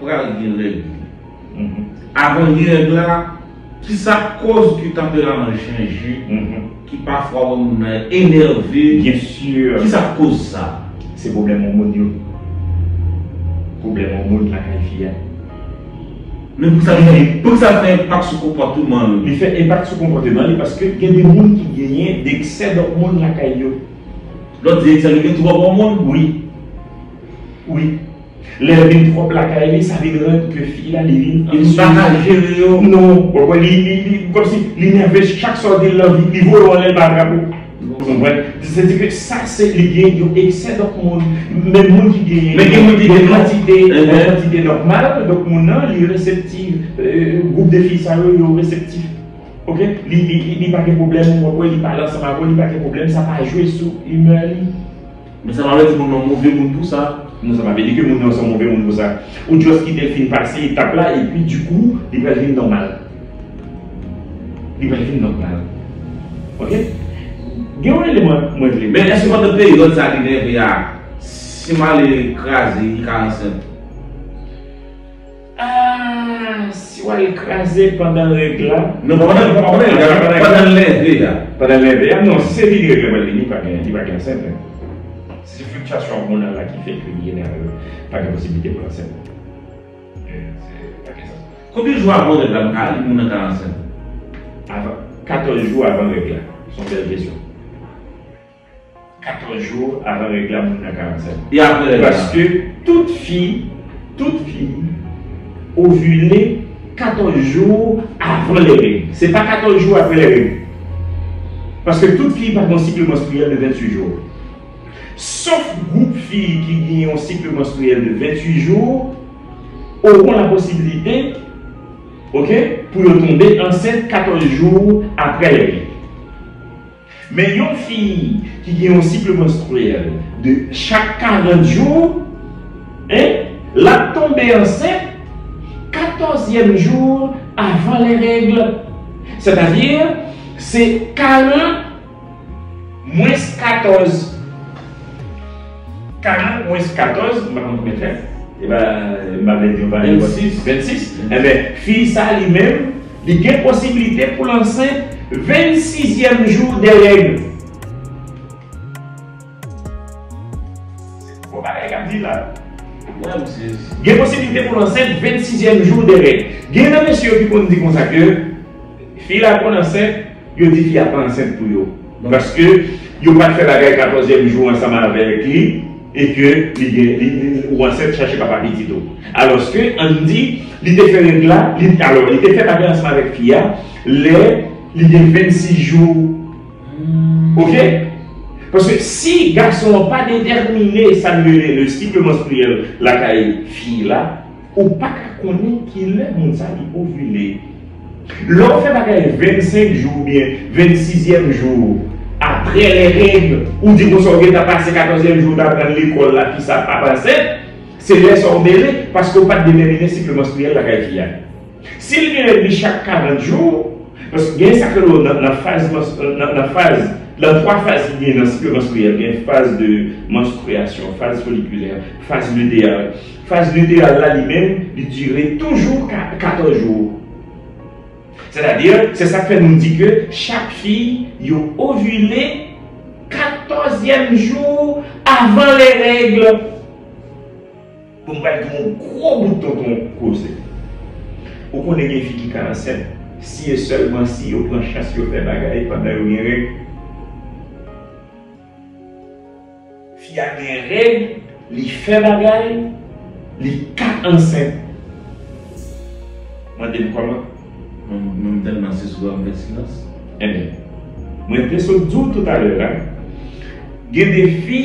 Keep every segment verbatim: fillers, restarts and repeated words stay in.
Pral gen règ li. Mhm. Avan gen règ la, kisa k koz ke tanperaman l chanje, mhm, ki pafwa wè moun nan enève? Byen si. Kisa k koz sa? Se pwoblèm òmòn yo. Pwoblèm òmòn lakay fi a. Men pou sa fè, pou sa fè enpak sou konpòtman l? Li fè enpak sou konpòtman li paske gen de moun ki genyen de eksè dòmòn lakay yo. Lòt di eksè, li gen twòp òmòn? Wi. Wi. Lè l vin twòp lakay li, sa vin rann ke fi la, li vin... Li pa ka jere yo. Non, w konprann, li, li, li, kòmsi li nève, chak sa w di l, l anvi, li voye w anlè, l pa atrape w. Ou konprann? Sètadi ke sa, se, li gen yon eksè dòmòn. Men moun ki gen... Men gen moun ki gen kantite, yon kantite nòmal, donk moun nan, li reseptif, euh, gwoup de fi sa yo, yo reseptif. Oke? Li, li, li, li pa gen pwoblèm, ou wè, li pale ansanm avè w, li pa gen pwoblèm, sa pa jwe sou imè li. Men sa pa vle di moun nan move moun pou sa. Non, sa pa vle di ke moun nan se yon move moun pou sa. Ou just kite l fin pase etap la, epi dikou, li pral vin nòmal. Li pral vin nòmal. Oke? Gen yon eleman mwen vle. Men èske pandan peryòd sa li nève a, si m ale kraze, li ka ansent? Ah, si w al kraze pandan règ la. Non, pa pandan, pa pandan règ la, pandan l nève a. Pandan l nève a, non, si se vini règ la pral vini, li pa gen, li pa gen ansent. Se fliktyasyon òmonal la ki fè ke li enève, pa gen posiblite pou l ansent. Eh, se pa gen sans. Konbyen jou avan règ la, m ka, moun nan ka ansent? Avan, katòz jou avan règ la. Se yon bèl kesyon. Katòz jou avan règ la, moun nan ka ansent. E apre règ la? Paske tout fi, tout fi ovile katòz jou avan lè règ. Se pa katòz jou apre lè règ. Paske tout fi pa gen yon sik manstriyèl de venntuit jou. Sof gwoup fi ki gen yon sik manstriyèl de venntuit jou, oran la posibilite, oke, pou yo tonbe ansent katòz jou apre lè règ. Men yon fi ki gen yon sik manstriyèl de chak karant jou, en, l ap tonbe ansent katòzyèm jou avan lè règ. Sètadi, se karant mwens katòz. Karant mwens katòz, m pa konn konbyen fè. E ba, m pa vle di yon valè. Vennsis. Vennsis. Enben, fi sa li menm, li gen posiblite pou l ansent vennsizyèm jou de règ. Bon, bagay k ap di la. Gen posiblite pou l ansent vennsizyèm jou de règ. Gen nan mesye yo ki konn di konsa ke fi la konn ansent, yo di fi a pa ansent pou yo. Paske yo pa t fè bagay katòzyèm jou ansanm avèk li, e ke li gen, li, li, ou ansent, chache papa pitit ou. Alòske, ann di, li te fè règ la, li, alò, li te fè bagay ansanm avèk fi a, lè li gen vennsis jou. Oke? Paske si gason an pa detèmine sa n rele le cycle menstruel lakay fi la, ou pa ka konnen kilè moun sa li ovile. Lè w fè bagay vennsenk jou oubyen vennsizyèm jou apre lè règ, ou di konsa w gentan pase katòzyèm jou, w t aprann lekòl la fi sa p ap ansent, se lè sa w mele, paske w pa t detèmine sik manstriyèl lakay fi a. Si l gen règ li chak karant jou, paske gen sa k rele nan, nan faz, nan, nan faz, nan twa faz ki gen nan sik manstriyèl, gen faz de manstriyasyon, faz folikilè, faz liteyal. Faz liteyal la, li menm, li dire toujou ka-, katòz jou. Sètadi, se sa k fè nou di ke chak fi, yo ovile katòzyèm jou avan lè règ. Bon, m pral gen yon gwo bout tonton koze. Ou konnen gen fi ki ka ansent, si e sèlman si yo pran chans yo fè bagay pandan yo gen règ. Fi a gen règ, li fè bagay, li ka ansent. Mande m kòman? Mwen, mwen, m tèlman se sou m fè silans. Enben, mwen te sot di w toutalè la, gen de fi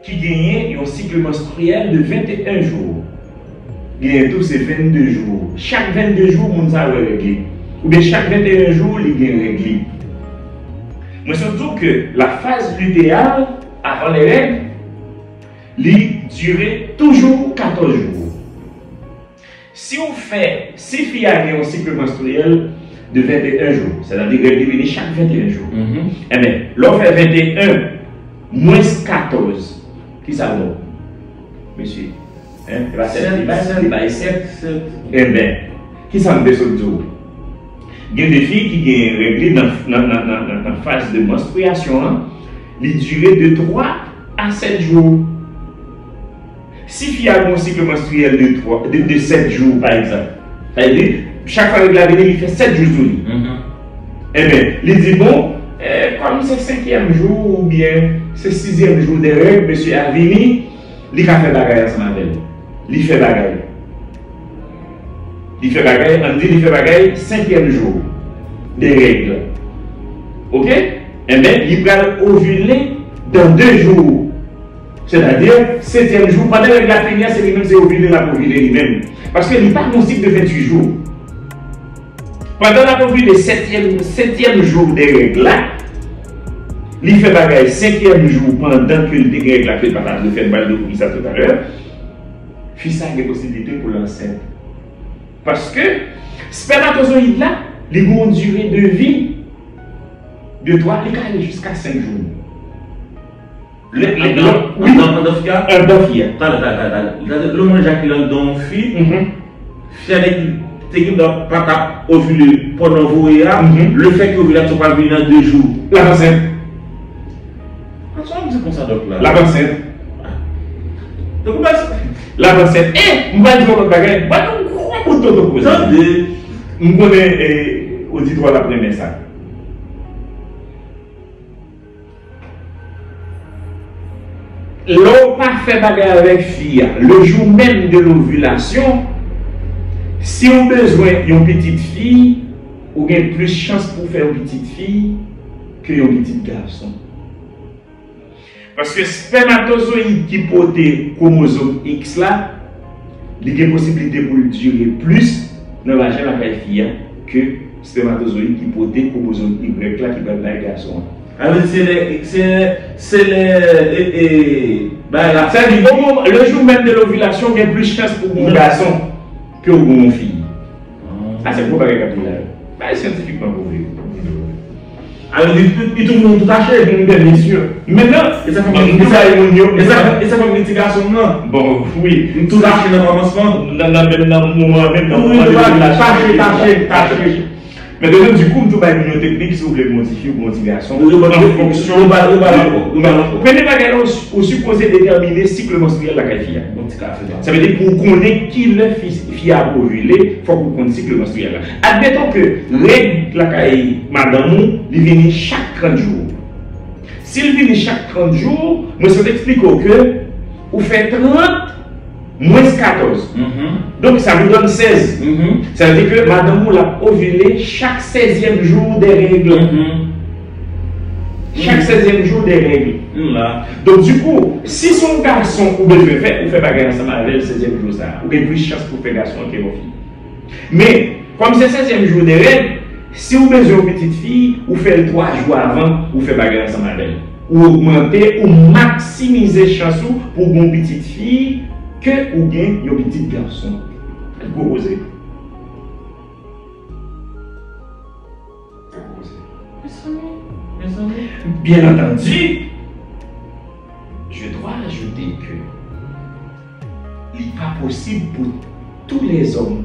ki genyen yon sik manstriyèl de venteyen jou. Genyen tou se vennde jou. Chak vennde jou, moun sa wè règ li. Oubyen chak venteyen jou, li gen règ li. Mwen sot di w ke la faz liteyal, avan lè règ, li dire toujou katòz jou. Si w fè, si fi a gen yon sik manstriyèl de venteyen jou, sètadi règ li vini chak venteyen jou. Mhm. Enben, lè w fè venteyen mwens katòz, ki sa l ba w, mesye? Hein? E pa sèt li bay, li bay sèt. Enben, ki sa m te sot di w? Gen de fi ki gen règ li nan, nan, nan, nan, nan, nan faz de manstriyasyon an, li dire de twa a sèt jou. Si fi a gen yon sik manstriyèl de twa, de, de sèt jou, pa egzanp, sa vle di, chak fwa règ la vini, li fè sèt jou sou li. Enben, li di, bon, eh, kòm se senkyèm jou oubyen se sizyèm jou de règ, mesye a vini, li ka fè bagay ansanm avè l. Li fè bagay. Li fè bagay, ann di li fè bagay senkyèm jou de règ. Oke? Enben, li pral ovile dans deux jours. Sètadi, setyèm jou, pandan règ la fini an, se li menm se ovile l ap ovile li menm. Paske li pa gen yon sik de venntuit jou. Pandan l ap ovile setyèm, setyèm jou de règ la, li fè bagay senkyèm jou pandan ke l te gen règ la, ke l pa ta dwe fè, n pral dekouvri sa toutalè. Fi sa gen posiblite pou l ansent. Paske spèmatozoyid la, li gen yon dire de vi de twa, li ka ale jiska senk jou. Le, le, le, wi. Anndan, anndan fi a? Anndan fi a. Talè, talè, talè, talè. Talè, le mwen Jackie anndan yon fi. Mhm. Fi a te, te gen dwa pa t ap ovile pandan voye a. Mhm. Le fèt ke ovilasyon pa vini nan de jou. L ap ansent. An sa w di konsa dòk la? L ap ansent. Donk ou pa. L ap ansent. E, m pral di w yon lòt bagay. M pral di w yon gwo bout tonton koze. Tande. M konnen, eh, oditwa l ap renmen sa. Lè w pa fè bagay avèk fi a, le jour même de l'ovulation, si w bezwen yon pitit fi, ou gen plis chans pou w fè yon pitit fi ke yon pitit gason. Paske spèmatozoyid ki pote kwomozòm X la, li gen posiblite pou l dire plis nan vajen lakay fi a ke spèmatozoyid ki pote kwomozòm Y la ki pral bay gason an. Sa vle di se lè, se lè, se lè, e, e, bagay la. Sa di, o moman, le jour même de l'ovulation, gen plis chans pou w gen yon gason ke w gen yon fi. Ah, se gwo bagay k ap di la yo. Bagay syantifikman pwouve. Alò, li, li, li tou moun tou tache. Byen si. Mentnan, e sa fè m, e sa, e sa fè m gen ti gason m nan. Bon, wi. M tou tache nan kòmansman. Nan, nan, menm nan moman, menm nan moman, wi, tache, tache, tache. Mentnan, dikou, m tou bay moun yon teknik, si w vle pou yon ti fi ou pou yon ti gason, an fonksyon de. Premye bagay la, ou, ou sipoze detèmine sik manstriyèl lakay fi a. Sa vle di pou w konnen kilè fi, fi a ap ovile, fòk ou konn sik manstriyèl la. Admeton ke règ lakay madanm ou, li vini chak trant jou. Si l vini chak trant jou, mwen sot eksplike w ke ou fè trant mwens katòz. Donk, sa nou donn sèz. Sa vle di ke madanm ou l ap ovile chak sèzyèm jou de règ. Chak sèzyèm jou de règ. Donk, dikou, si se yon gason ou bezwen fè, ou fè bagay ansanm avè l sèzyèm jou sa a. Ou gen plis chans pou fè gason an ke yon fi. Men, kòm se sèzyèm jou de règ, si w bezwen yon pitit fi, ou fè l twa jou avan, ou fè bagay ansanm avè l. Ou ogmante, ou maksimize chans ou pou w gen yon pitit fi ke ou gen yon pitit gason. Gwo koze. Gwo koze. Mezanmi, mezanmi. Byen antandi, je dois ajouter que li pa posib pou tou lèzòm.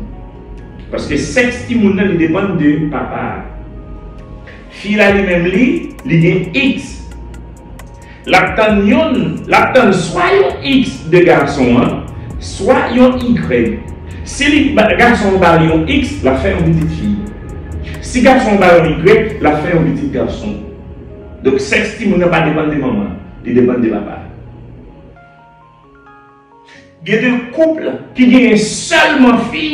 Paske sèks timoun nan, li depann de papa a. Fi la, li menm li, li gen X. L ap tann yon, l ap tann swa yon X de gason an, swa yon Y. Si li, ba, gason an ba li yon X, l ap fè yon pitit fi. Si gason an ba yon Y, l ap fè yon pitit gason. Donk, sèks timoun nan pa depann de manman, li depann de papa. Gen de koup ki genyen sèlman fi,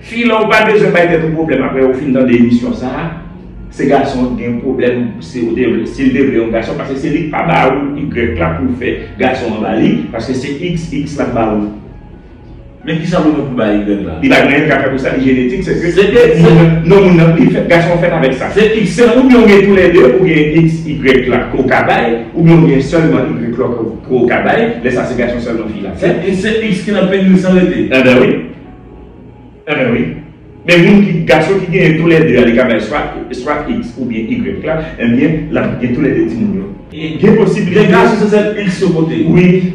fi la ou pa bezwen bay tèt ou pwoblèm apre ou fin tande emisyon sa a. Se gason an ki gen pwoblèm, si ou te vle, si l te vle yon gason, paske se li k pa ba ou Y la pou w fè gason an ba li, paske se X X l ap ba ou. Men kisa pou nou pou bay Y la? Li pa gen anyen l ka fè pou sa, li jenetik, se ke non moun nan, li fèt, gason an fèt avèk sa. Se X, se oubyen ou gen toulède, ou gen X Y la ke w ka bay, oubyen ou gen sèlman Y la ke w, ke w ka bay, lè sa se gason sèlman fi la fèt. Se, se X ki nan penis lan rete. Enben wi. Enben wi. Men moun ki, gason ki genyen toulède a, li ka bay swa, swa X oubyen Y la, enben, l ap gen toulède timoun yo. Gen posiblite. Gen gason se sèl X yo pote. Wi.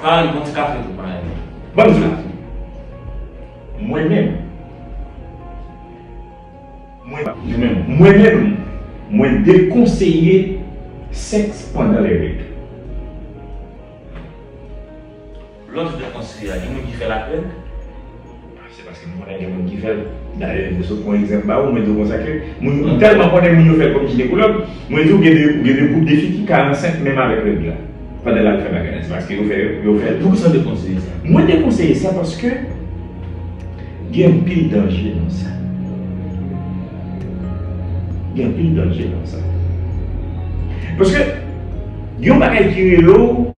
Pa rive yon ti kafe tou, pa rive. Ban m di w. Mwen menm, mwen, mwen menm, mwen dekonseye sèks pandan lè règ. Lòt dekonseye a, gen moun ki fè l ak règ? Se paske m konnen gen moun ki fè l. Dayè, m te sot pran egzanp ba ou, mwen di w konsa ke moun, m tèlman konnen moun yo fè l kòm jinekològ, mwen di w gen de, gen de gwoup de fi ki ka ansent menm avèk règ la. Pandan l al fè bagay la, se paske yo fè, yo fè l. Poukisa w te konseye sa? Mwen te konseye sa paske gen anpil danje nan sa. Gen anpil danje nan sa. Paske gen yon bagay ki rele w